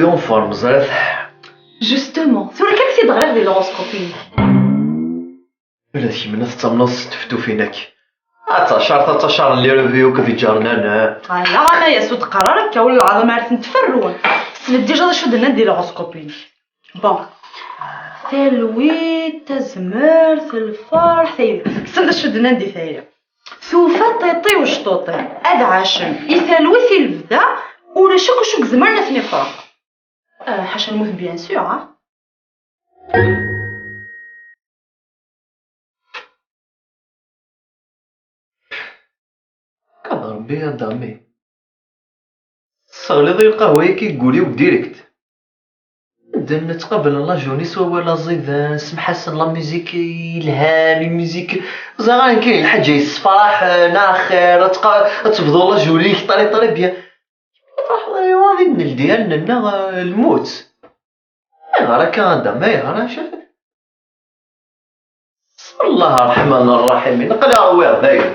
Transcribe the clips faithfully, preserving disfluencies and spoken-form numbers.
Yunfer meẓret. Justement, tura kan i t-id-ɣriɣ di l'horoscope-inek. Ula d kemm tettamneḍ s teftufin-agi. Ad tacaṛ, ad tacaṛ n les revues akked iǧernanen. Ala, Anaïs, ur d-qqar ara akka, ur lɛaḍem ara tent-ferrun. Sbeddiǧ d acu d-nnan di l'horoscope-inek. Bon, talwit, tazmert, lferḥ, tayri. Tessneḍ acu d-nnan di tayri? Tufa tiṭ-iw cṭuṭ-iw, ad ɛacen i talwit i lebda, ulac akk acu i izemren ad ten-ifreq. Ah, ḥaca lmut, bien sûr, ah. Kaḍ Rebbi a Dami. Tesseɣliḍ i lqahwa-agi deg wul-iw direct. Medden ttqabalen la journée s wawal aẓidan, semḥ-asen la musique yelhan, i musique ẓriɣ ayen kan lḥaǧa yessefraḥen, axir, ad tqa-, ad tebḍu la journée-ik très très bien. Truḥeḍ ad d-neldi allen-nneɣ, eh, lmut. Ayɣer akka a Dami, ayɣer acu? بسم الله الرحمن الرحيم. Aql-i ṛwiɣ dayen.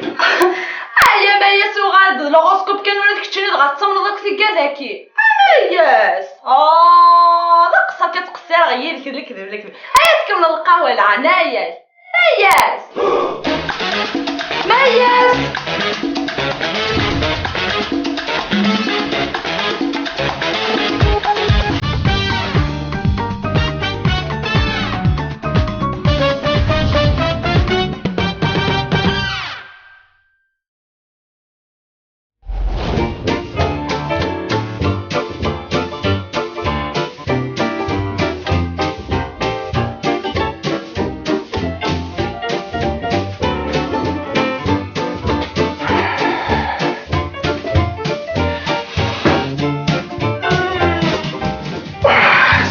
Aya Mayas, uɣal-d d l'horoscope kan ula d keččini dɣa tettamneḍ akk tigad-agi. Mayas! Ah, d aqeṣṣer kan ttqeṣṣireɣ yid-k d lekdeb, lekdeb. Aya tkemmleḍ lqahwa, leɛnaya-k. Mayas! Mayas!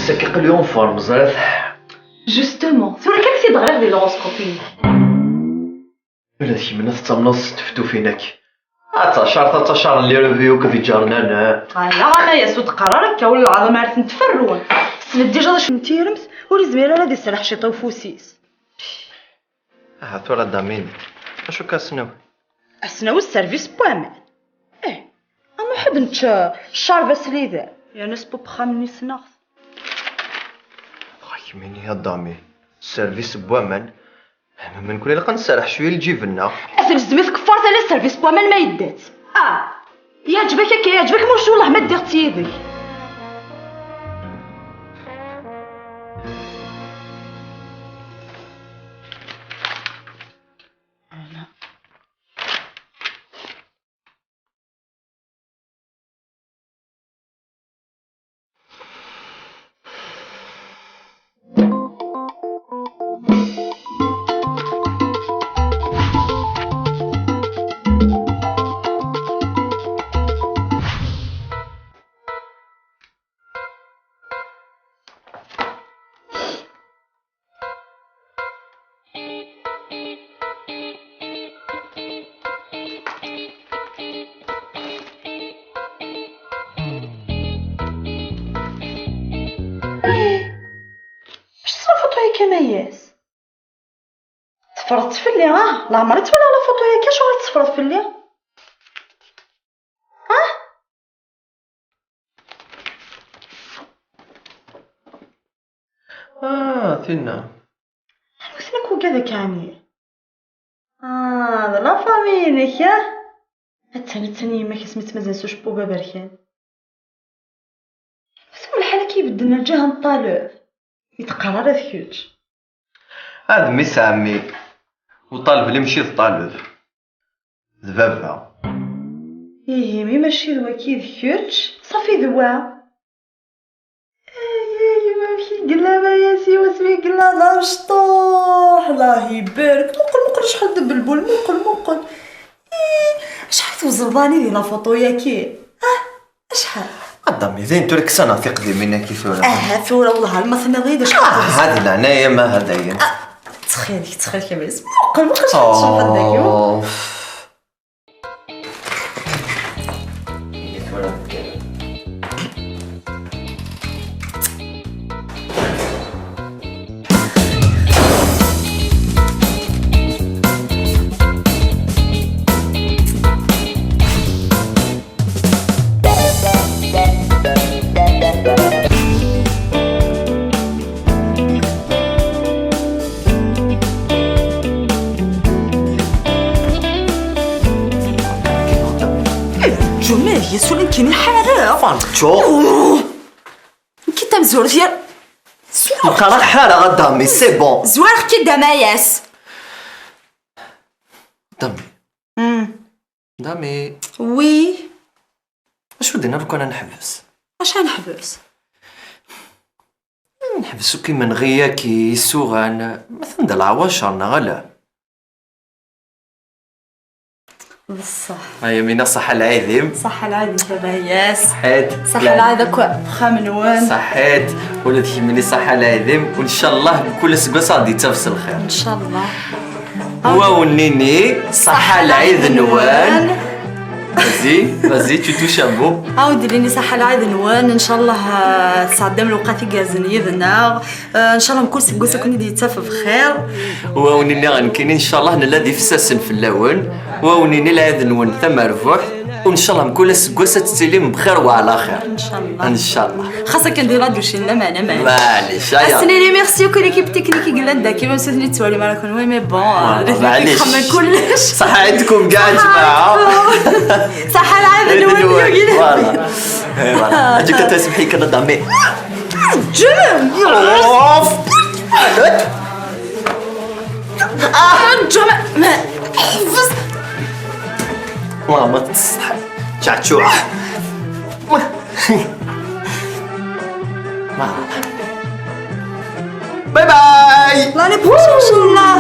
Ass-agi aql-i en forme, ẓriɣ. Justement, tura kan i t-id-ɣriɣ di l'horoscope-inek. Ula d kemm tettamneḍ s teftufin-agi. Ad tacaṛ, ad tacaṛ n les revues akked iǧernanen. Ala, Anaïs, ur d-qqar ara akka, ur lɛaḍem ara tent-ferrun. Sbeddiǧ d acu n tiremt, ur izmir ara ad iserreḥ ciṭ i ufus-is. Aha, tura Damini, acu akka asnawi? Asnawi sservis n waman. Eh, a Muḥend, nečč ccarba s lider, yerna sbubb axxam-nni ssneɣ-t. Dɣa kemmini a Dami, sservis n waman? Am nekkni ilaq ad nserreḥ cwiya lǧib-nneɣ. Ad t-nezdem i tkeffart ala sservis n waman ma yedda-tt. Ah! Yeɛǧeb-ak akka, yeɛǧeb-ak ma ulac wellah ma ddiɣ-tt yid-k. Acu la photo-agi a Mayas? Teffreḍ-tt fell-i, ah? Leɛmer i tt-walaɣ la photo-agi, acuɣer i tt-teffreḍ fell-i? Ah? Ah, tinna. Anwa-ten akk wigad akka ɛni? Ah, d la famille-inek, ah? Attan, attan yemma-k asmi tt-mazal s ucebbub aberkan. Tum lḥal akka ibedden lǧiha n ṭṭaleb. I teqqar ara d kečč. Ah, d mmi-s ɛemmi. Uṭaleb li mačči d ṭaleb. D baba. Ihi, mi mačči d waki d kečč, ṣafi d wa. Ay, ay, amek i yella Mayas-iw asmi i yella d amecṭuḥ. Allah ibarek. Muqel, muqel acḥal d belbul. Muqel, muqel. Ih, acḥal tewzneḍ-ani di la photo-yaki. Ah, acḥal? A Dami, dayen tura kkes-aneɣ tiqdimin-agi tura. Aha, tura wellah ma tenniḍ-iyi-d acḥal. Ah, tewzneḍ. Hadi leɛnaya ma hadayen. Ah, ttxil-k, ttxil-k a Mayas. Muqel, muqel acḥal tcebḥeḍ dagi. Oh. Yes, ur nekkini ḥareɣ. Ferǧu. Nekki tamezwarut yar. Mqaraɣ ḥareɣ a Dami, c'est bon. Zwareɣ-k-id a Mayas. Dami. Dami. Oui. Acu d-nniḍ kan ad neḥbes? Acu ad neḥbes? Neḥbes akk imenɣi-agi, isuɣan, ma ten-d leɛwacer neɣ ala? Bṣeḥ. Ay Yamina, ṣaḥa lɛid-im. Ṣaḥa lɛid-ik a Mayas. Ṣaḥit. Ṣaḥa lɛid akk uxxam-nwen. Ṣaḥit. Ula d kemmini ṣaḥa lɛid-im. U ncallah mkul aseggas ad d-ittaf s lxir. Ncallah. Wa wen-nini ṣaḥa lɛid-nwen. Vas-y, vas-y, tu touches un mot. Ad wen-d-nini ṣaḥa lɛid-nwen. Ncallah, ah, tesɛeddam lewqat igerrzen yid-neɣ. Eh, ncallah mkul seg wass ad ken-id-yettaf bxir. Wa wen-nniɣ nekkini ncallah nella d ifessasen fell-awen. Wa wen-nini lɛid-nwen tamerbuḥt. U ncallah mkul aseggas ad tettilim bxir wa ɛla xir. Ncallah. Ncallah. Xas akken di radio cin laman aman. Maɛlic, aya. Ad s-nini merci akk i l'équipe technique i yellan daki, même si ur ten-id-tettwalim ara kunwi, mais bon, euh, voilà, maɛlic. Xemmen kullec. Ṣaḥa ɛidkum kɛa a ǧmaɛa. Ṣaḥa lɛid-nwen. Voilà. Voilà. Aǧik ad tasebḥi kan a Dami. Ǧǧem! Uf! Ǧǧem! Ḥbes! Mama, ččaččuɛ. Mama. Bye bye! L'année prochaine, Inch'Allah.